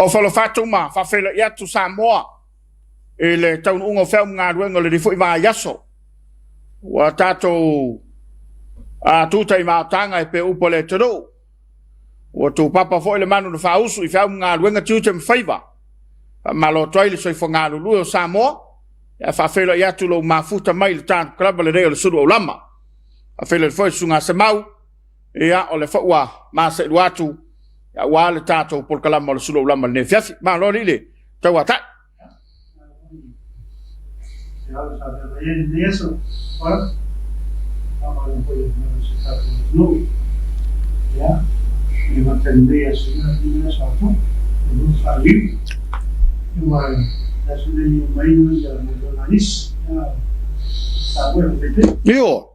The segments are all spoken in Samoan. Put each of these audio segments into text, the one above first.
Ofa alofa atu ma faafeiloai atu Samoa i le taunuuga o feau ma galuega o lenei foi vaiaso. Ua tatou tuta i maotaga e pei o upu a le atunuu. Ua tupapa foi le manu na faausu i feau ma galuega, tiute ma faiva. Faamalo atu ai le soifua galulue o Samoa. Ia faafeiloai atu lou mafuta mai i le tatou kalaba lenei o le Sulu Aulama. Faafeiloai foi i le Susuga Semau, ia o le foi ua maseelua atu aua le tatou polokalama o le Sulu Aulama i lenei afiafi. Malo alii le tauatai. Ioe.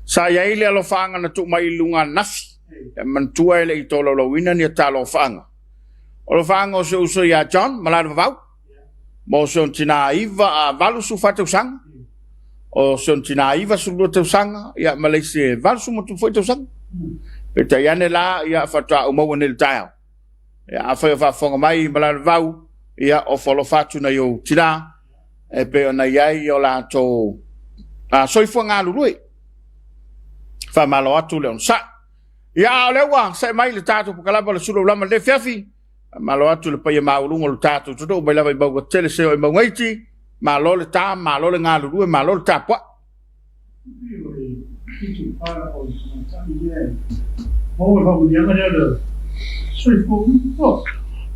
Sa i ai le alofaaga na tuu mai i luga ananafi, e manatua e le i tolaulauina ni ta alofaaga. O alofaaga o si ou uso ia John Malala mo si ona tina 84 tausaga, o si ona tina 92 tausaga, ia ma le isi e 80 foi tausaga. Peitai ane la, ia faatoa ou maua nei i le taeao. Ia, afai o faafofoga mai Malala ia ofo alofa atu nai ou tina, e pei ona i ai o latou soifua galulue. Faamalo atu le onosai. Ia, a o lea ua see mai le tatou polokalame o le Sulu Aulama i lenei afiafi, faamalo atu le paia maualuga o le tatou atunuu mai lava i mauga tetele seia oo i mauga iti. Malo le ta, malo le galulue, malo le tapuai.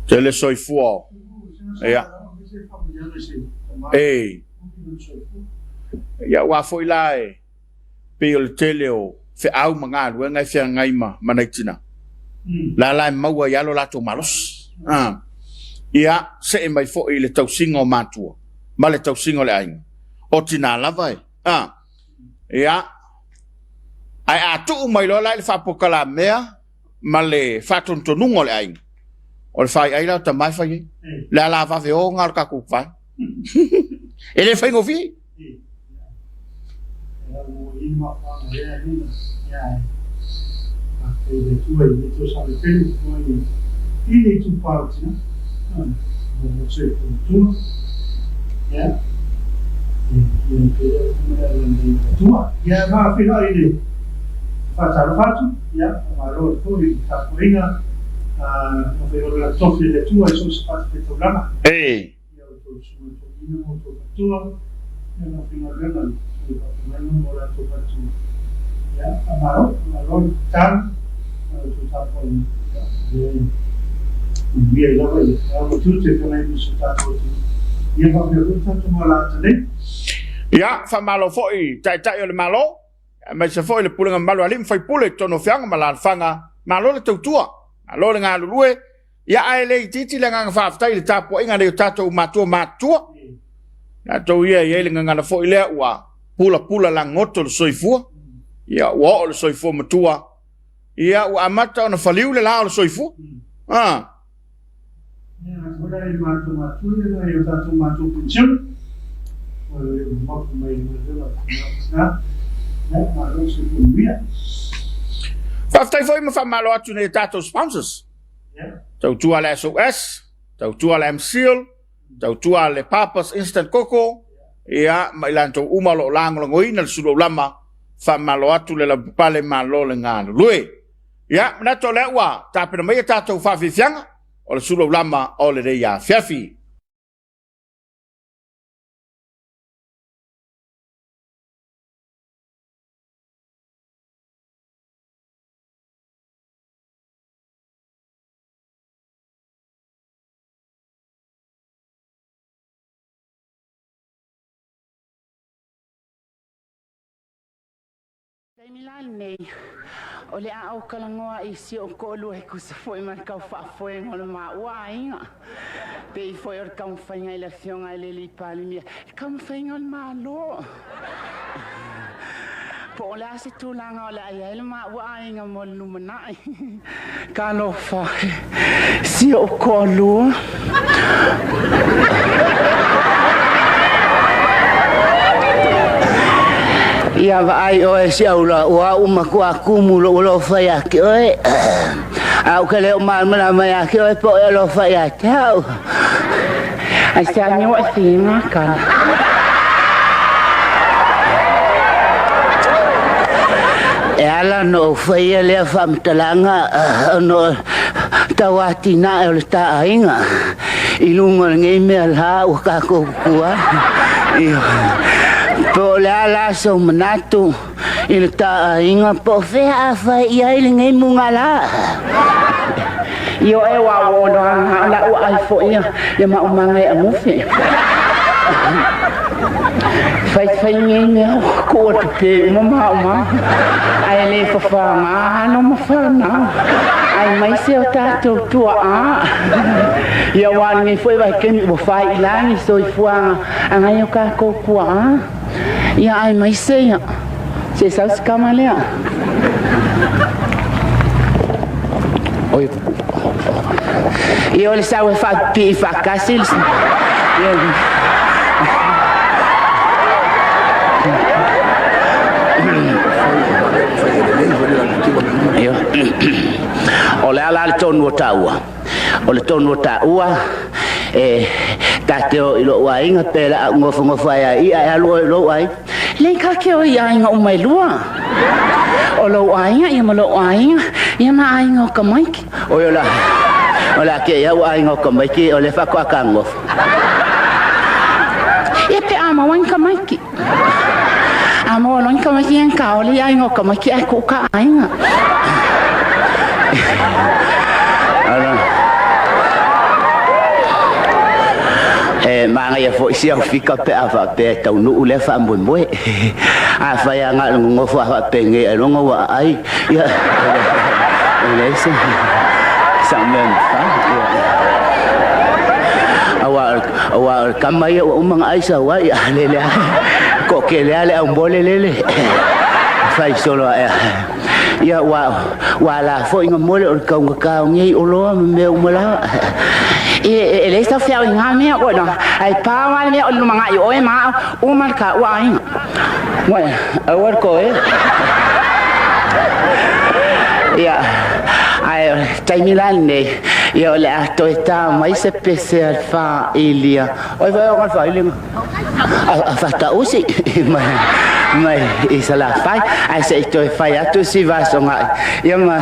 Tele soifua. Ia. E. Ia, aua foi la e pei o le tele o feau ma galuega e feagai ma nai tina. La la e maua ai lava lo latou malosi. Ia, see mai foi i le tausiga o matua ma le tausiga o le aiga. O tina lava e. Ia, ae a tuu mai loa la i le faapolokalamea ma le faatonutonuga o le aiga, o le faiai la o tama e fai ai. Le ala vave o lena o le tatou vaega. E le faigofie. Faatalofa atu, ia, faamalo atu foi i le tapuaiga, afai o le tofi a le Atua i so o se fatafaitaulaga. Ia outou susuga toeaina ma outou faletua, ia le aufaigaluega i le faafeagaiga ma o latou faletua. Ia, faamalo, faamalo le tatalo ma la outou tapuaiga, ia, o lea e manuia ai lava ia feau ma tiute e feagai ma si o tatou atunuu, ia faapea foi le tatou alaata nei. Ia, faamalo foi i Taitai o le Malo, aemaise foi le pulega mamalu a alii ma faipule i totonu o afioaga ma alaalafaga. Malo le tautua, malo le galulue, ia ae le itiiti le agaga faafetai i le tapuaiga a nai o tatou matua matutua. Latou ia e i ai le gagana foi lea ua pulapula lagoto le soifua, ia ua oo le soifua matua, ia ua amata ona faliu le la o le soifua. Ah. Faafetai foi ma faamalo atu i nai a tatou sponsors. Tautua le SOS, tautua le MSEAL, tautua le Papa's Instant Coco, ia ma i latou uma o lo o lagolagoina le Sulu Aulama, faamalo atu le lavapapale, malo le galulue. Ia, manatu o lea ua tapena mai a tatou faafiafiaga o le sulu aulama o lenei afiafi. Taimi la lenei, o le a ou talanoa i si ou toalua e tusa foi ma le tau faafoega o le maua aiga. Pei foi o le taumafaiga i le afioga i le alii Palemia, le taumafaiga o le Malo. Po o le a se tulaga o le a i ai le maua aiga mo le lumanai. Talofa e, si ou toalua. Ia vaai oe si aula, ua au matua tumu lou alofa ia te oe. Ae ou te le o malamalama ia te oe po o e alofa ia te au. Ai se ame ua e whinga kana. E ala ona ou faia lea faamatalaga ona o tau atinae o le ta aiga i luga o lenei mea la ua tatou tutu ai. Po o le a la sou manatu i le ta aiga po o fea a fai i ai lenei mugala. Ioe ua ua ono aga o la ua ai foi ia ia maumaga e amufi. Fai fai nei mea ku atu pe uma maumaga. Ai le fafaga alo ma whanau. Ai mai se o tātou tua a. Ia wā nei foi vai kemi ua whai i langi soifuaga a ngai o kākou pua a. Ia ai mai se ia. Se sau se kama lea. Oi. Ia o le sau e whaapipii whaakasi. Ia. Ia. O le ala le tonu o taua. O le tonu o taua e ta te o i lou aiga pe la au nofonofo ai a ia e alu oe i lou aiga. Lei ka ke o i aiga uma e lua. O lou aiga ia ma lou aiga ia ma aiga o Kamaiki. Oi o la o la ke ia ua aiga o Kamaiki o le faatoa ka nofo. Ia pe a maua ni Kamaiki. A maua loa ni Kamaiki ia ni ka ole i aiga o Kamaiki ae kuu ka aiga. Ala. E manaia foi si au fika pe a faapea e taunuu lea faamoemoe. Afai lava na o le nonofo a faapenei ailoga ua aai, ia, e leai se sau mea e mafai. Ia. Aua, aua o le tama ia ua uma ona ai sau ai, a lele lava, toatele lava le aumole lele. Fai solo ae. Ia, ua, ua ala foi na mole o le taugata o nei oloa ma mea uma lava. E, e, e leai sau feau i ngā mea, oi no. Ai pā mai le mea o le lumangai o oe ma au, uma le ka ua aiga. Moe, aua le koe. Ia, ae o le taimi la lenei, ia o le a toe tā mai se pese a le fāilia. Oi vai o ngā fāilinga. A Fatausi mai mai i Salafai ae se i toe fai atu si vasoga ia ma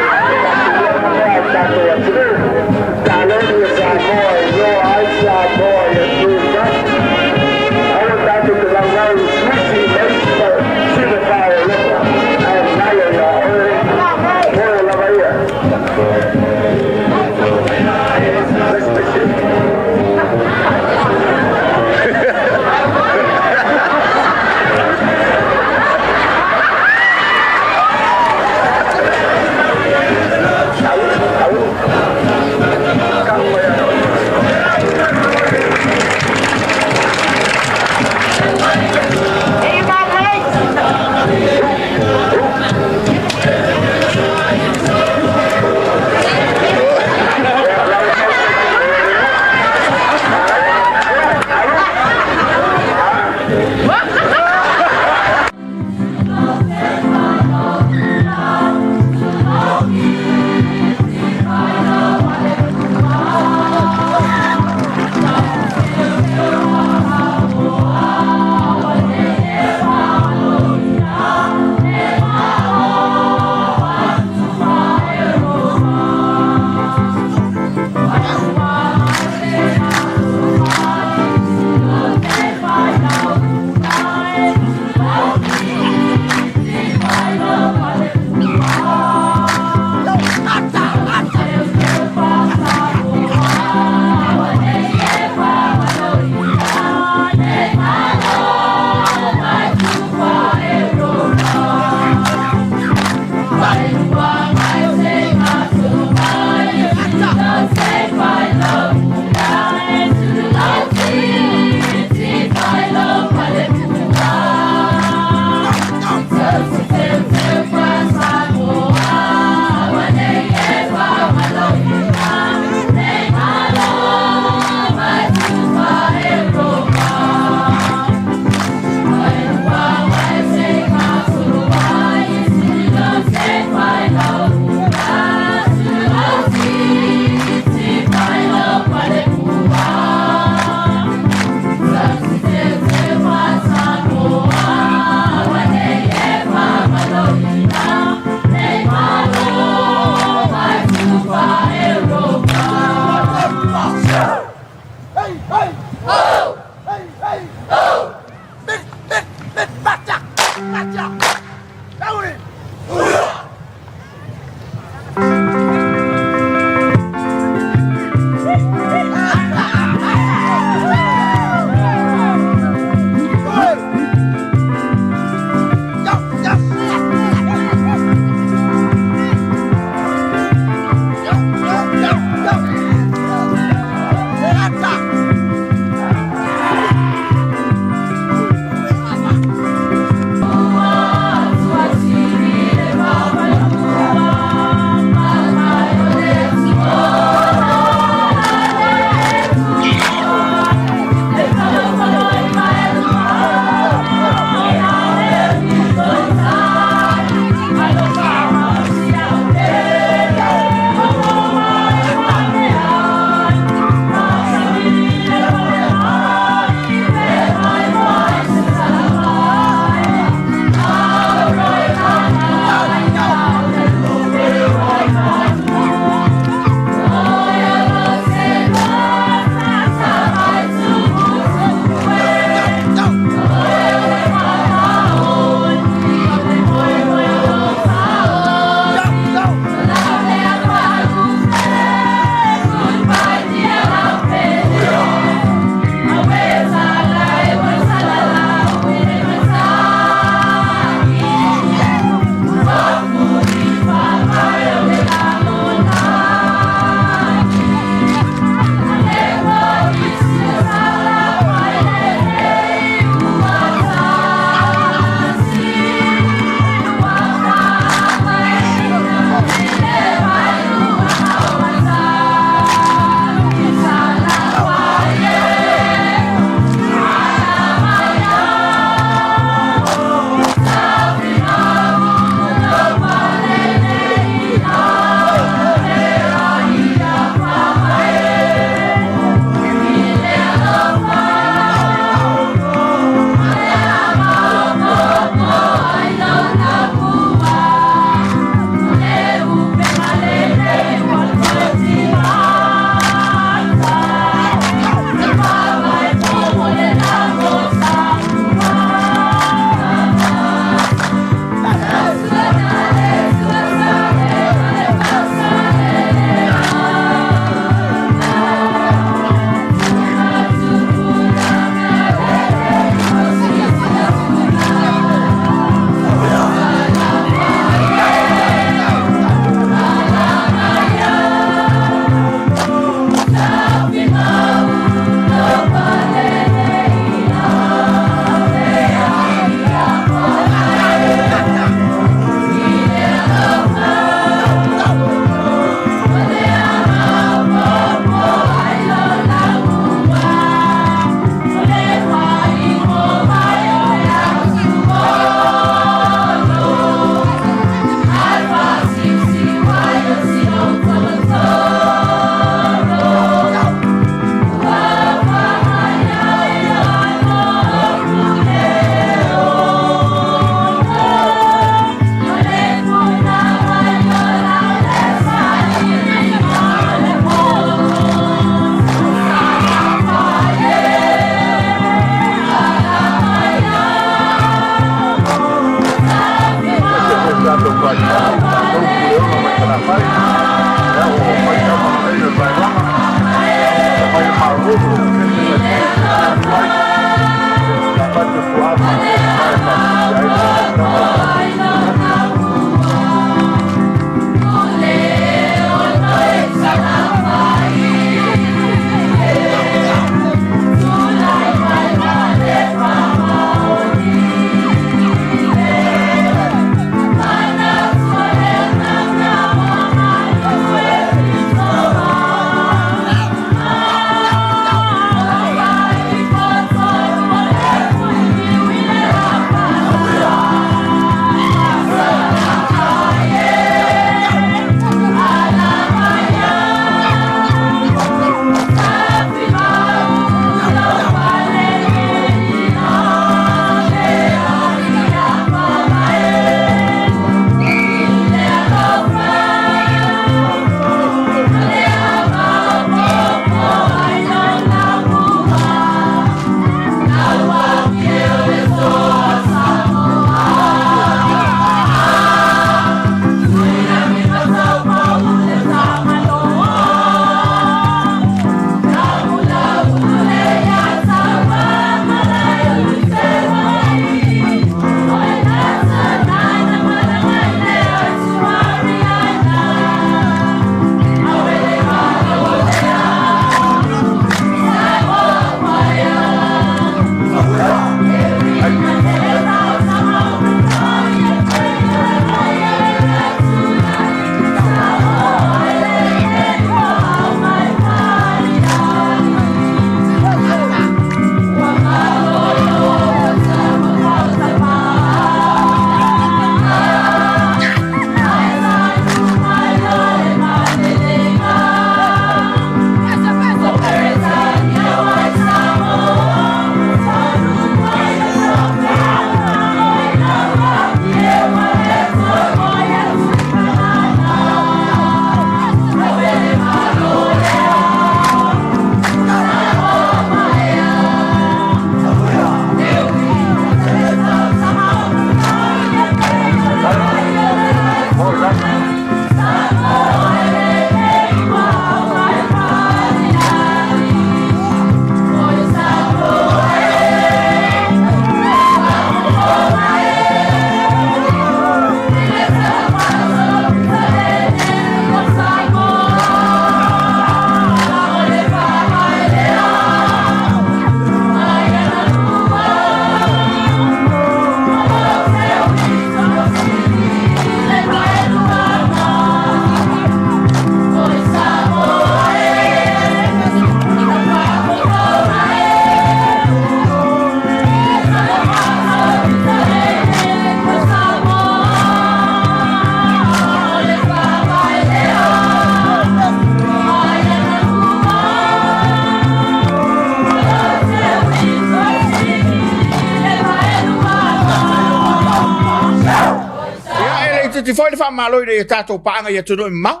Ia, e le itiiti foi le faamalo i tatou paaga i atunuu e mamao.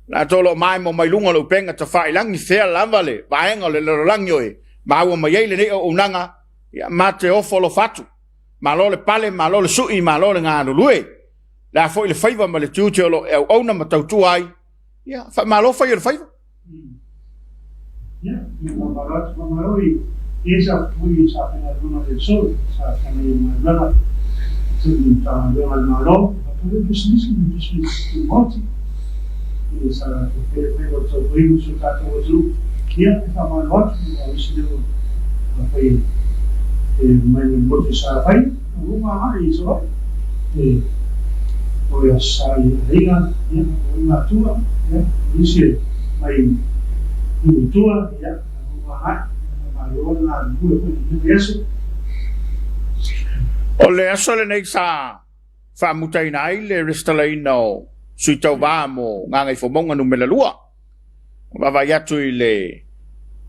Latou o lo o maemo mai luga o le upega tafailagi, fea lava le vaega o le lalolagi o e maua mai ai lenei auaunaga, ia ma te ofo alofa atu. Malo le pale, malo le sui, malo le galulue. Le a foi le faiva ma le tiute o lo o e auauna ma tautua ai, ia faamalo fai o le faiva. Ia, faamalo atu, faamalo i e sa fui sa faigaluega i le aso, sa feagai ai ma galuega i Matagaluega a le Malo, faapea foi pisinisi ma pisinisi tumaoti, i sa latou faia faiva o le tautuaina o si o tatou atunuu. Ia, e faamalo atu aua o isi lea ua fai e mai le motu i Salafai, ua uma agai i Savaii. E o i Aso Sa i aiga, ia, o i matua, ia, o nisi e mai nuu i tua, ia, ua agai, faamalo le galulue foi i lenei vaiaso. O le aso lenei sa faamutaina ai le resitalaina o Sui Tauva mo Gagaifomauga Numera 2. Vaavaai atu i le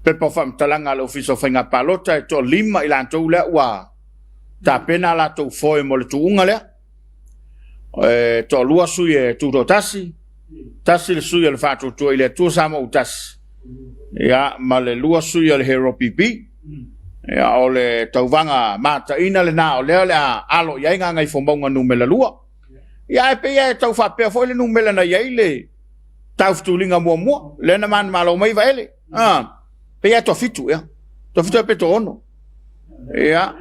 pepa o faamatalaga a le Ofisa o Faiga Palota, e toalima i latou lea ua tapena a latou foe mo le tuuga lea. E toalua sui e tutoatasi, tasi le sui o le Faatuatua i le Atua Samoa ua Tasi, ia, ma le lua sui o le Hero PP. Ia, o le tauvaga mataina lena o lea o le a alo i ai Gagaifomauga Numera 2. Ia ae pei lava e tau faapea foi le numera na i ai le taufetuliga muamua, lea na manumalo mai Vaele. A, pei lava e toafitu, ea. Toafitu ea pe toaono. Ia,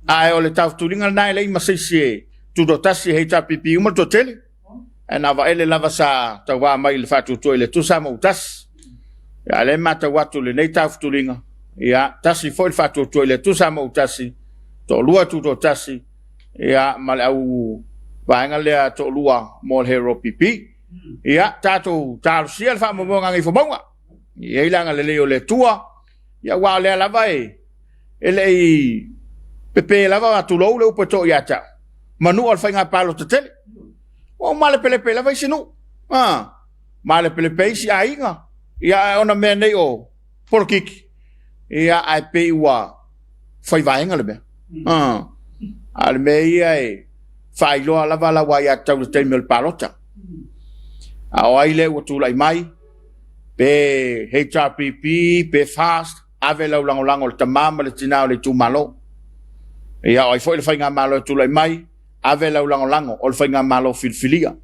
ae o le taufetuliga lena e leai ma se isi e tutoatasi e HRPP uma le toatele. Ae na o Vaele lava sa tauva mai i le faatuatua i le Atua sa maua tasi. Ia, a o lea e matau atu i lenei taufetuliga, ia, tasi foi le faatuatua i le Atua sa maua tasi, toalua tutoatasi, ia, ma le au vaega lea toalua mo le HRPP. Ia, tatou talosia le faamoemoe o Gagaifomauga. E i ai le agalelei o le Atua, ia, aua o lea lava e le i pepe lava, tulou le upu e to ia te au, manua o le faiga palota tele. Ua malepelepe lava isi nuu, malepelepe isi aiga, ia ae ona mea nei o polokiki, ia ae pei ua fai vaega le mea. A o le mea ia e faailoa lava lau aiatatau i le taimi o le palota. A o ai lea ua tulai mai, pe HRPP, pe FAST, ave lau lagolago i le tama ma le tina o le itumalo. Ia o ai foi le faigamalo e tulai mai, ave lau lagolago o le faigamalo filifilia.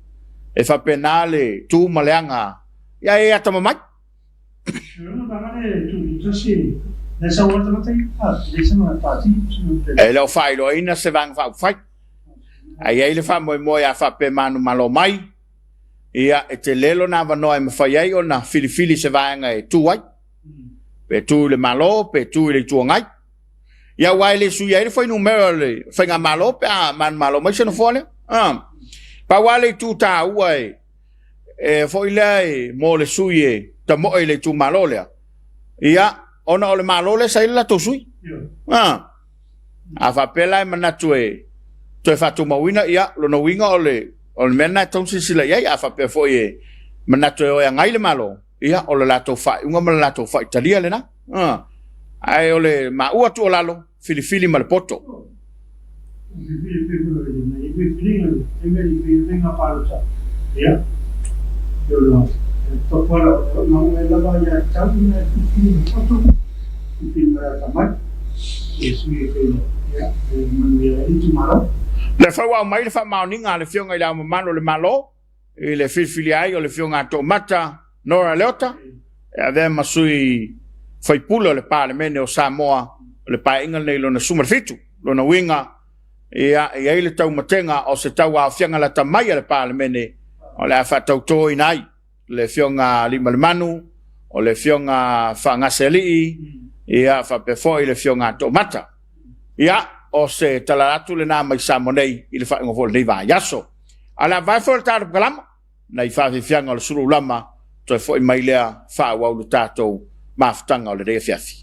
E faapena le tu ma le aga, ia e atamamai. E le o faailoaina se Vaega Faaupufai, ae i ai le faamoemoe a faapea e manumalo mai, ia e tele lona avanoa e mafai ai ona filifili se vaega e tu ai, pe tu i le Malo pe tu i le Itu Agai. Ia aua e le suia ai le fuainumera o le faigamalo pe a manumalo mai se nofoa lea. Pau lava le itu taua e e foi lea e mo le sui e tamoe i le itumalo lea, ia ona o le Malo lea sa i ai le latou sui. A faapea la e manatu e toe faatumauina, ia lona uiga o le mea lena e tatau ona silasila i ai. A faapea foi e manatu e o e agai le Malo, ia o le latou faaiuga ma le latou faitalia lena. Ae o le maua tuualalo, filifili ma le poto. Lea foi ua aumai le faamaoniga a le Afioga i Le Ao Mamalu o le Malo i le filifilia ai o le Afioga a Toomata Nora Leota e avea ma sui faipule o le Palemene o Samoa o le Paeaiga lenei lona 17. Lona uiga, ia, e i ai le taumatega o se tauaofiaga lata mai a le Palemene o le a faatautoina ai le Afioga Aliimalemanu, o le Afioga Faagasealii, ia faapea foi le Afioga a Toomata. Ia, o se tala atu lena mai Samoa nei i le faaiuga foi o lenei vaiaso. A o le a vae foi le tatou kalama nai faafiafiaga o le sulu lama, toe foi mai lea faaauau le tatou mafutaga o lenei afiafi.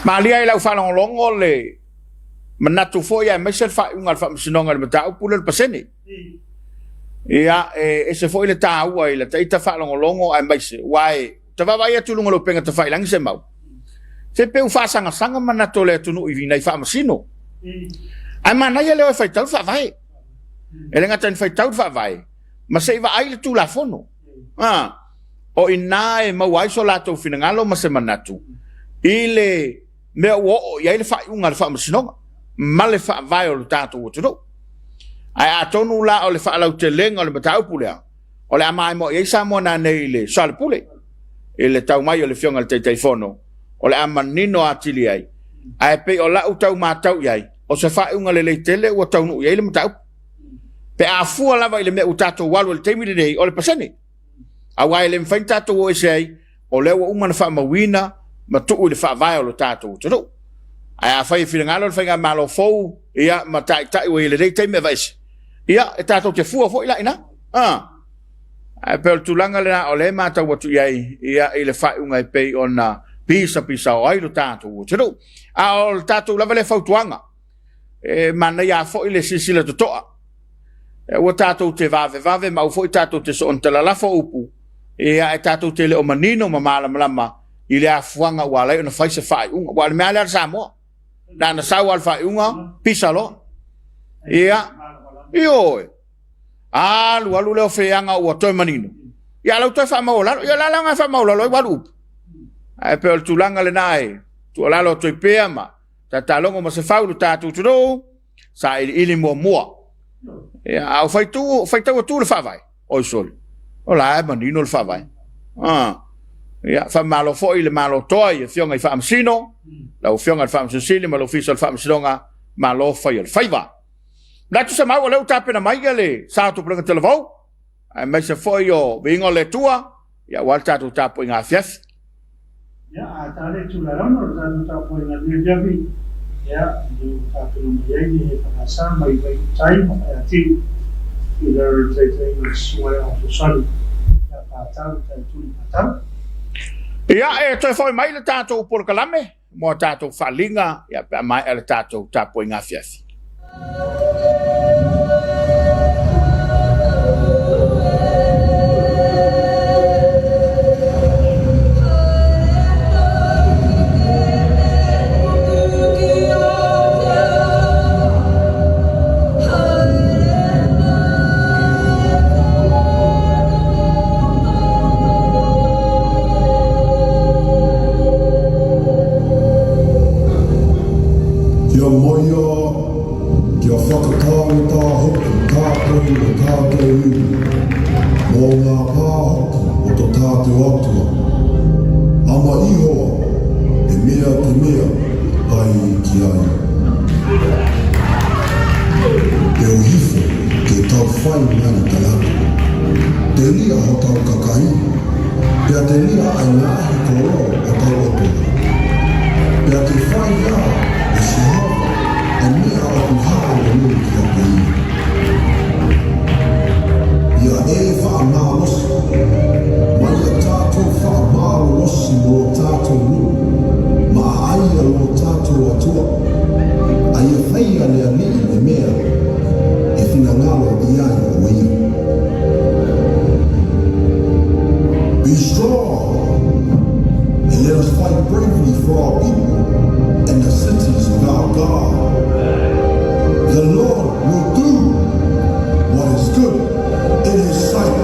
Malia i lau faalogologo le manatu foi aemaise le faaiuga a le Faamasinoga i le mataupu lea o le pasene. Ia, e ese foi le taua i la ita faalogologo aemaise, aua e ta vaavaai atu i luga o le upega tafailagi se mau, se pei ua faasagasaga manatu o le atunuu i nai faamasino. Ae manaia le o e faitau le faavae. E le gata ina faitau le faavae, ma se i vaai le Tulafono. O i ina e maua ai so latou finagalo ma se manatu i le mea ua oo i ai le faaiuga a le Faamasinoga ma le faavae o le tatou atunuu. Ae atonu la o le faalautelega o le mataupu lea, o le a maimoa i ai Samoa nanei i le soalepule, i le tau mai o le Afioga i le Taitaifono, o le a manino atili ai. Ae pei o lau tau matau i ai, o se faaiuga lelei tele ua taunuu i ai le mataupu. Pe a fua lava i le mea ua tatou alu ai i le taimi lenei, o le pasene. Aua e le mafai ona tatou o ese ai, o lea ua uma ona faamauina ma tuu i le faavae o le tatou atunuu. Ae afai e finagalo le faigamalo fou ia ma taitai ua i ai i lenei taimi e aveese, ia e tatou te fua foi la i ina. Ae pei o le tulaga lena o lea e matau atu i ai ia, i le faaiuga e pei ona pisapisao ai lo tatou atunuu. A o le tatou lava lea fautuaga, e manaia foi le silasila totoa. Aua tatou te vavevave ma aua foi tatou te soona talalafo upu, ia ae tatou te le o manino ma malamalama i le afuaga ua ala ai ona fai se faaiuga. Aua o le mea lava lea a le Samoa, na ona sau lava o le faaiuga, pisa loa. Ia, ioe, alu alu lea o feaga ua toe manino, ia a o la ua toe faamaualalo. Ia o le a la le aoga e faamaualalo ai ua alu upu? Ae pei o le tulaga lena e tuualalo atu ai pea ma tatalogo ma se fau i lo tatou atunuu, sailiili muamua. Ia, a o faitau, faitau atu le faavae, oi sole, o la e manino le faavae. Ah. Ia, faamalo foi i le Malo toa i Afioga i Faamasino, lau Afioga i le Faamasino Sili ma le Ofisa o le Faamasinoga, malo fai o le faiva. Manatu Semau, o lea ua tapena mai le sa o Tupulaga Talavou, aemaise foi o viiga o le Atua, ia aua le tatou tapuaiga afiafi. Ia, a ta le tulaga o le tatou tapuaiga afiafi. Ia, lea ua tapena mai ai le EFKS mai Vaiutai ma Faiatiu i lalo o le taitaiga o le Susuga ia Fesoasoani ia Patau Taituli Patau. Ia, e toe foi mai le tatou polokalame mo a tatou faaaliga ia pe a maea le tatou tapuaiga afiafi. Kia moea, kia whakatangata hoki tātou o tātou iwi, mō ngā pā hoki o to tātou Atua. Ama Ihowa, e mea te mea pai ki a ia. Te ohifo ke tau whai mani tangata. Te ria ho tau kakahi, pea te ria ai ngā ahi koro o tau otoha. Pea te whai ia e Jehova, e mea o ku haa o nui ki a te ia. Ia e whaamalosi, ma ia tātou whaamalolosi mo lo tātou nuu, ma a aia lo tātou Atua, a ia whaia le alii le mea e finagalo i ai o ia. Be strong, and let us fight bravely for our people and the cities of our God. The Lord will do what is good in his sight.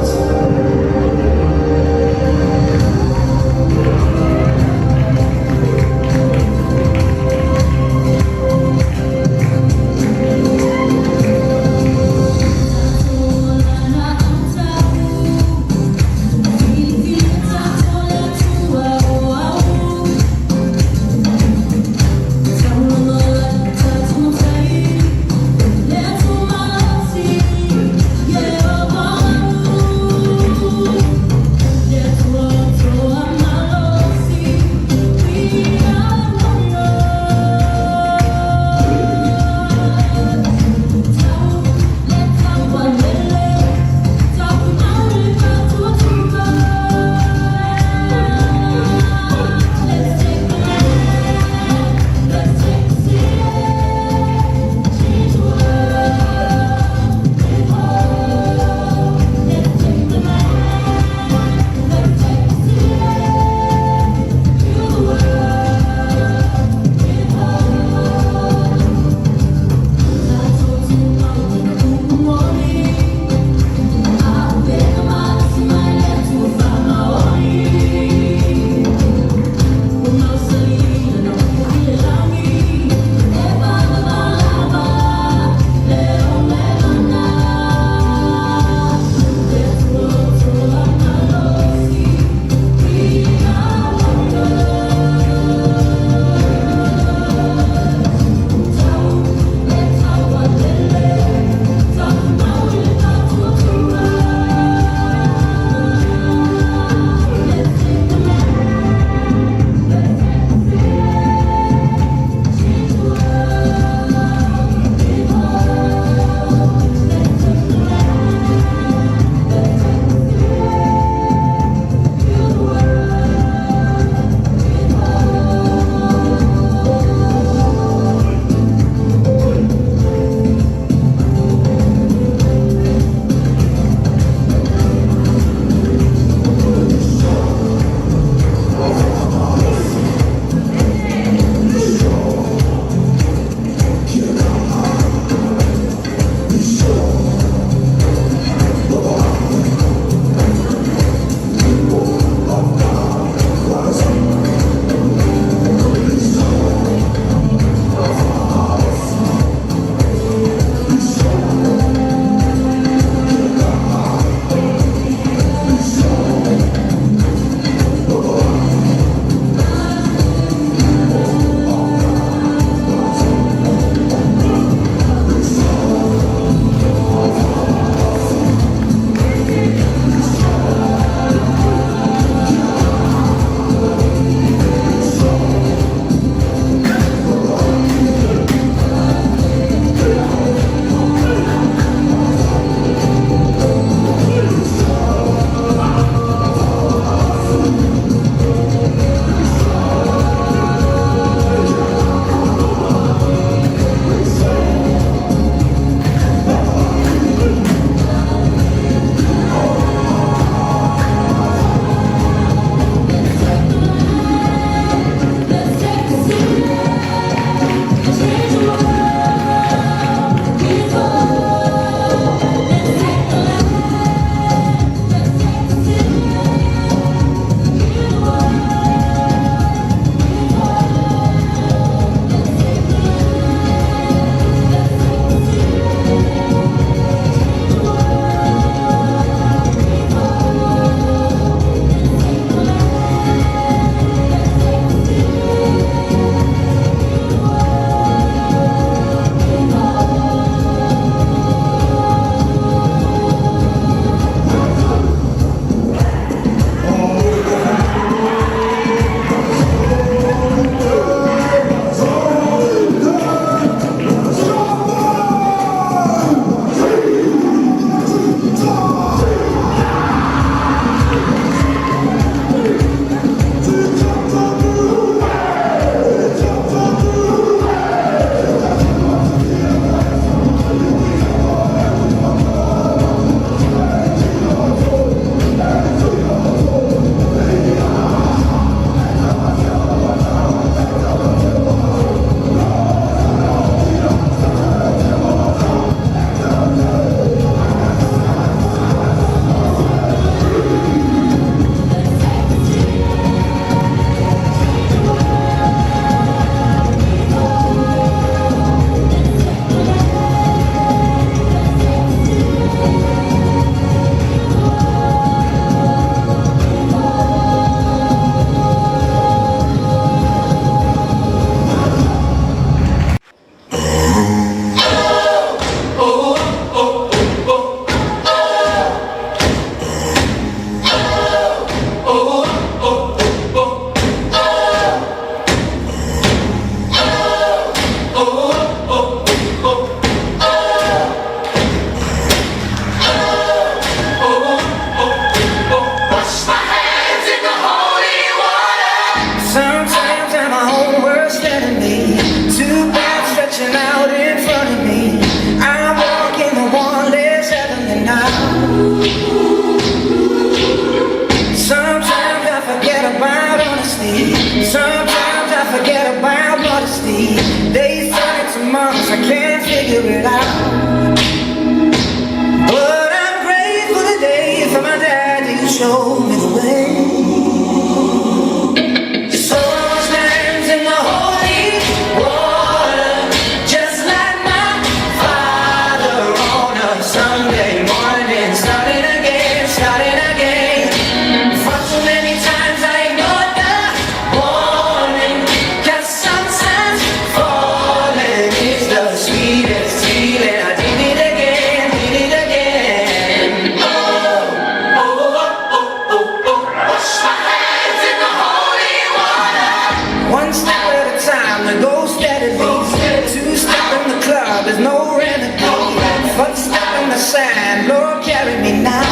sand. Lord, carry me now.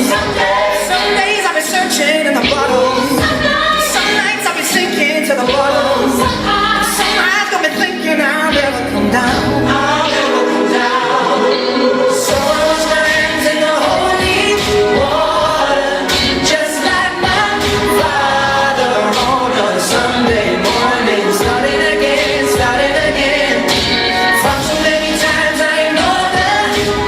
Some days I'll be searching in the bottom. Some nights I'll be sinking to the bottom. Some nights gonna be thinking I'll never come down. I'll never come down. So I wash my hands in the holy water, just like my father on a Sunday morning. Starting again, starting again. Far too many times I know the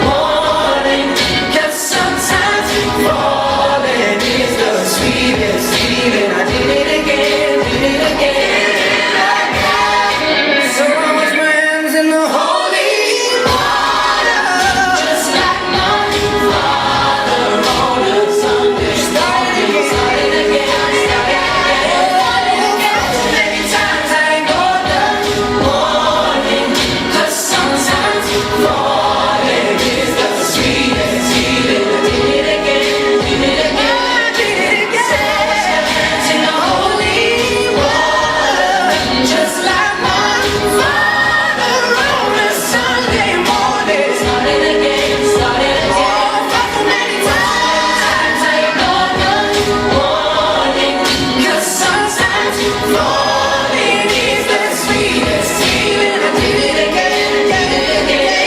warning. 'Cause sometimes falling is the sweetest feeling. I did it again, did it again. So I wash my hands in the holy water, just like my father on a Sunday. Starting again, starting again, starting again. Too many times I ignored the warning. 'Cause sometimes falling is the sweetest feeling. I did it again, did it again, I did it again. So I wash my hands in the holy water, just like my father on a Sunday morning. Starting again, starting again. Oh, far too many times I ignored the warning. 'Cause sometimes falling is the sweetest feeling. I did it again, did it again.